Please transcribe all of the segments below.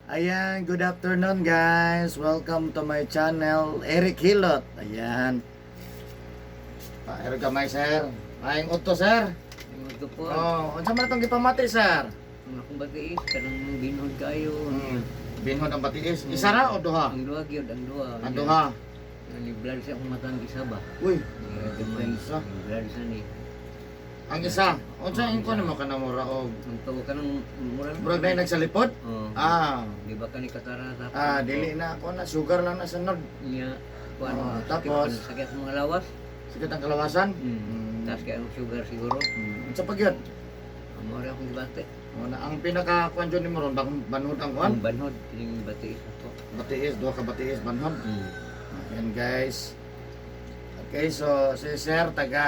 Ayan, good afternoon, guys. Welcome to my channel, Eric Hilot. Ayan. Paero gamay, sir. Maayong udto, sir. Ang po. Oh, unsa man itong gipamati, sir? Ang akong batiis, kanang binhod kayo. Binhod ang batiis. Isa ra o duha? Ang duha gyud, ang duha. Ang duha. Ni blood sa akong matang isa ba? Uy, Gamay. isa. Blood sa ni. Ang isa. Unsa ang ko nimo kanang mura og Ang tuwa kanang mura. murag na nagsalipod? Oh. Ah, Di ba kani katarata? ah, dili na ako na sugar lang na sunod. Niya kuan. Oh, sakit tapos? sakit sa mga lawas. Sakit ang kalawasan. Tapos kay ang sugar siguro. Unsa pa gyud? Amo ra akong gibati. Oh, na ang pinaka kuan jud nimo ron banhod ang kuan. Ang banhod kining batiis ako. Batiis, duha ka batiis banhod. Ayan, guys. Okay, so si Sir taga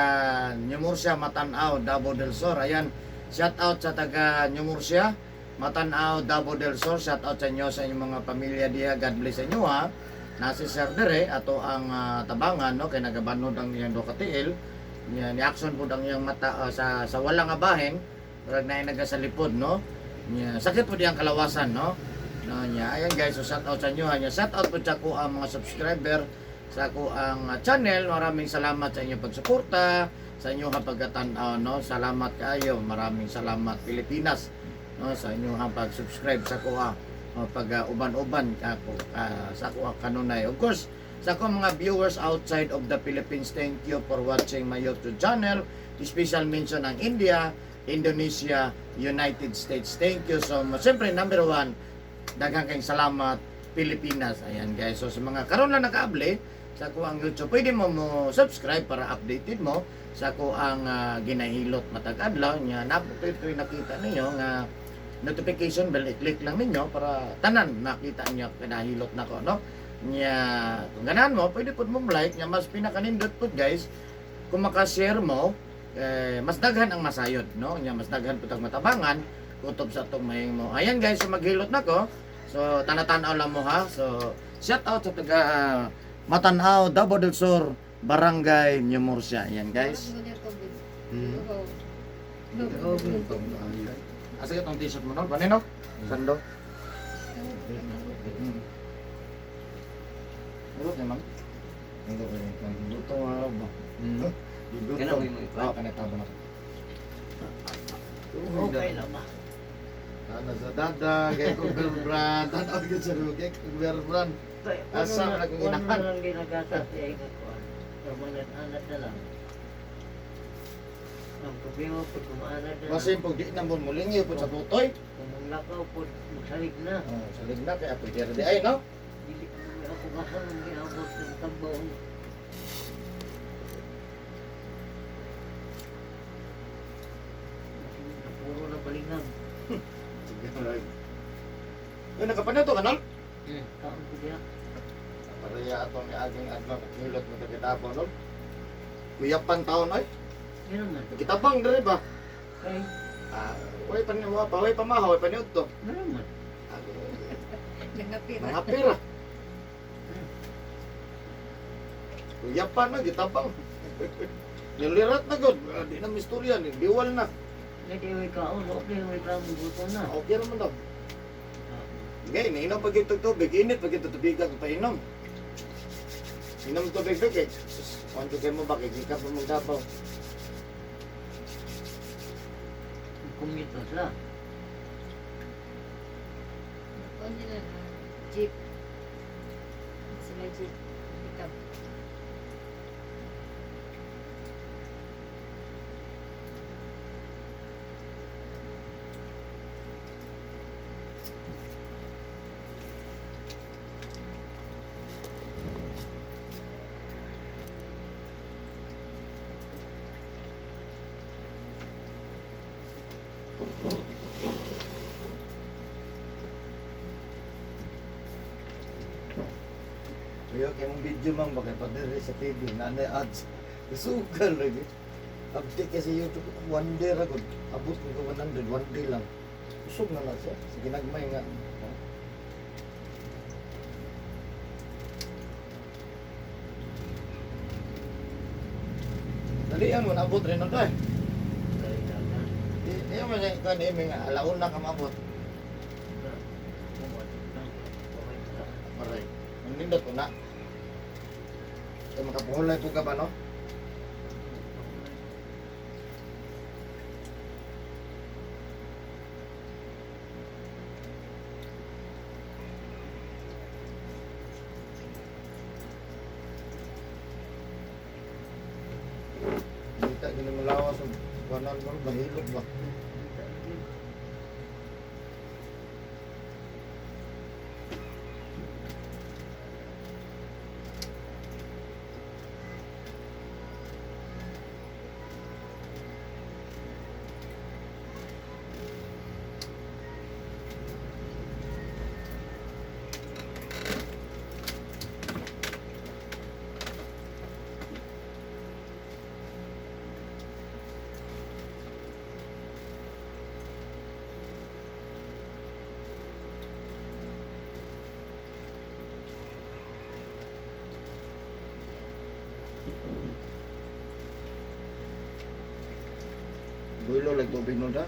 New Murcia, Matanao, Davao del Sur. Ayan, shout out sa taga New Murcia, Matanao, Davao del Sur. Shout out sa inyo, sa inyong mga pamilya diha. God bless sa inyo ha. Na si Sir dere ato ang tabangan, no, kay nagabanod ang iyang duha ka tiil. Niya ni action pud ang iyang mata sa wala nga bahin, murag naay nagasalipod, no. Niya sakit pud iyang kalawasan, no. No niya. Ayan guys, so shout out sa inyo ha. Niya shout out pud sa ko ang mga subscriber sa ako ang channel. Maraming salamat sa inyong pagsuporta, sa inyong pagkatanaw, no. Salamat kaayo. Maraming salamat, Pilipinas, no, sa inyong pag-subscribe sa ko pag uban-uban ako sa ako kanunay. Of course, sa ako mga viewers outside of the Philippines, thank you for watching my YouTube channel. Special mention ang India, Indonesia, United States. Thank you so much. Siyempre, number one, daghang kayong salamat, Pilipinas. Ayan guys. So sa mga karon lang nakaabli sa ako ang YouTube, pwede mo mo subscribe para updated mo sa ako ang ginahilot matag adlaw nya. Napot ito nakita ninyo nga notification bell, i-click lang ninyo para tanan makita niyo kinahilot nako, no. Nya kung ganahan mo, pwede pud mo like. Nya mas pinakanindot pud guys kung maka-share mo, eh, mas daghan ang masayod, no. Nya mas daghan pud ang matabangan kutob sa atong mahimo. Ayan guys, so maghilot nako. So tanatanaw lang mo ha. So shout out sa taga Matanao, Davao del Sur, Barangay New Murcia. Ayan guys. Asa itong t-shirt mo, no? Banino? Sando? Ulot naman. Luto nga ba? Giluto. Kana mo yung ikuan? Oo, kanita ba na? Okay lang ba? Ano sa dada, kay ko girlfriend, tanaw gyud sa kay ko girlfriend. Asa man akong inahan? Ano lang ginagata siya ikakuan. Permanent na lang. Ang problema po, kumaanad na lang. Kasi pag di na mo mulingi po sa tutoy. Kung maglakaw po, magsalig na. Oh, salig na kay apoy di ay, no. Dili ako basta nung giabot ng tambaw. Puro na balingag. Sige, right. Uy, nakapanuto ka, no? Kaon ko diya. Pareha atong niaging adlaw naghilot mo taga Davao, no? Kuyapan taon ay. Yan naman. Gitabang diri ba? Kay, Ah, way pa niwa pa, way pa mahaw, way pa niudto. ano naman. Mga pera. Kuyapan na gitabang. Nilirat na gud, di na mistorya ni diwal na. Hindi way kaon, okay way kaon, gusto na. Okay raman daw. Okay, nainom pag ito tubig, init pag ito tubig ka painom. Inom tubig big eh. Sus, kwanto kayo mo ba kay gikan pa mong Davao. Kumita sila. Jeep. Sila jeep. Pickup. Kuya, kay mong video man bakit pa diri sa TV na na ads. Sugal lagi. Update kasi YouTube one day ra gud. Abot ko 100 one day lang. Usog na lang siya. Sige nagmay nga. Dalian mo nabot rin na tay. Dahil dagan. Di man siya ikaw ni nga alauna ka maabot. Kumot. Nindot ko na. Kay makapuhulay po ka ba, no? Dita gini malawas og kuanan mo mahilog ba? Builo like tubig no da.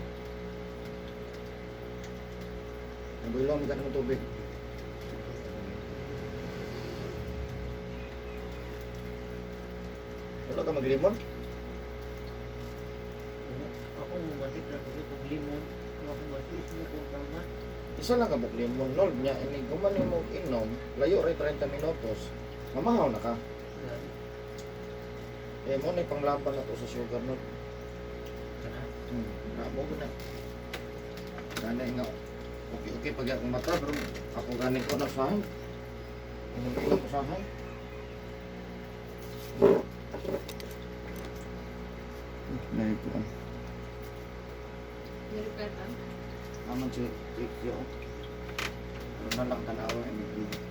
Builo mo ka ng tubig. Wala ka maglimon? Ako mo matik na kung limon. Ako matiis mo kung tama. Isa lang ka buk limon nol nya ini guman nimo inom, layo ray 30 minutos. Mamahaw na ka. Gani. Eh mo ni panglaban na to sa sugar no. Kana. Na mo na. Gani nga okay okay pag akong mata pero ako gani ko na sahay. Inom inom ko sahay. Dahil ko ah. Meron ka pa? Naman si Ikyo. Pero na lang tanawa yung video.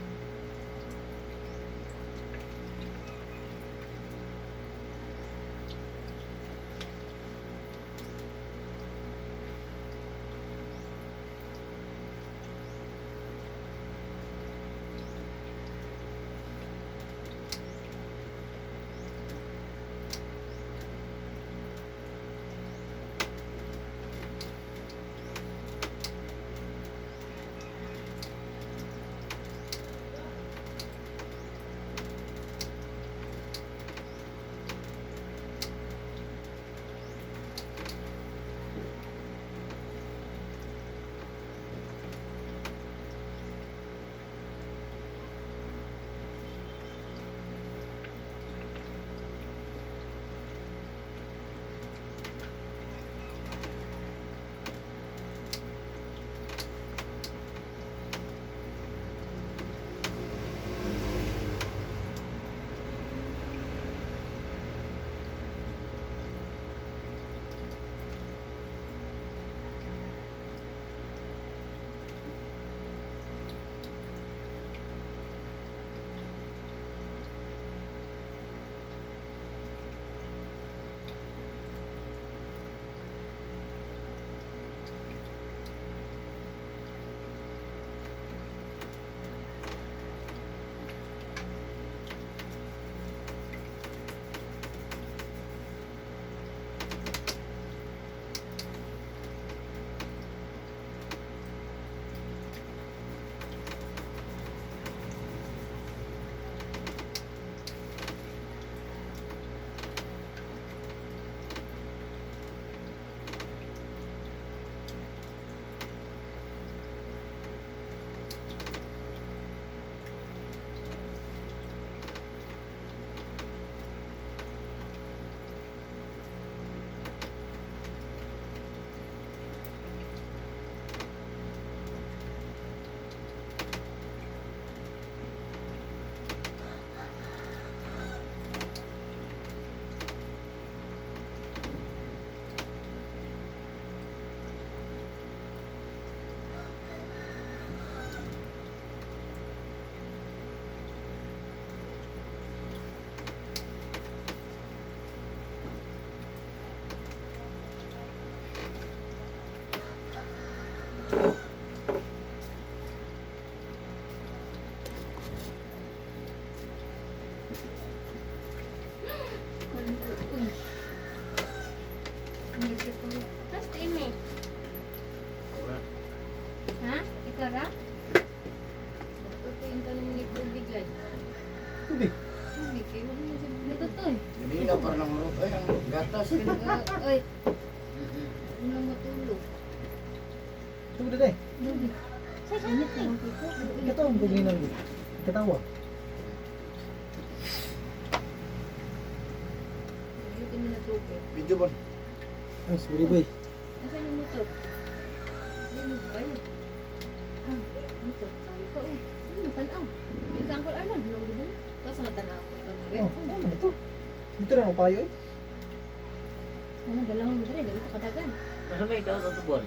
para ng rot. Ay, ang gatas. Ay, ano matulog? Ito na eh. Sa init naman ko. Katawang ko ginang. Katawa. Hindi kami natubig. Video ba? Ay, sorry boy. Asan yung motor? Ay, ba yun? Ah, motor. Saan ka, oh? Ano, matanaw. Ikaw, Uncle Arnold, nung di ba? Tapos matanaw. Oh, ano man ito? Dito na ako payo eh. Ano, dalawang mo dali, dali kadagan. Masa may tao sa tubon?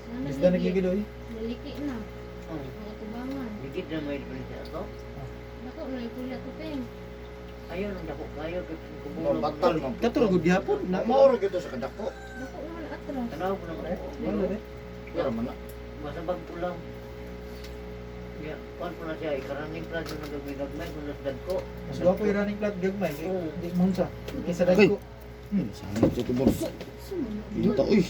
Sana Isda nagigil oy. Naliki na. Oh, Ang atubangan. ligid na may diferensya ato. Dako, naipula ko, Peng. Ayaw nang dako kayo kay kubulong. Batal man. Kato ra gud gihapon. Na Mauro gito sa kadako. Dako naman atras. Tanaw ko naman Eh, ako. wala eh. Pero man na. Masabag ko lang. Ya, kuan ko na siya, ikaraning plan ko na gagmay-gagmay ko na sa dagko. Mas gwapo yung running plat gagmay kay Oo. di mo sa. Kaysa dagko. Sangit sa tubor. Sumunod. Dito, uy.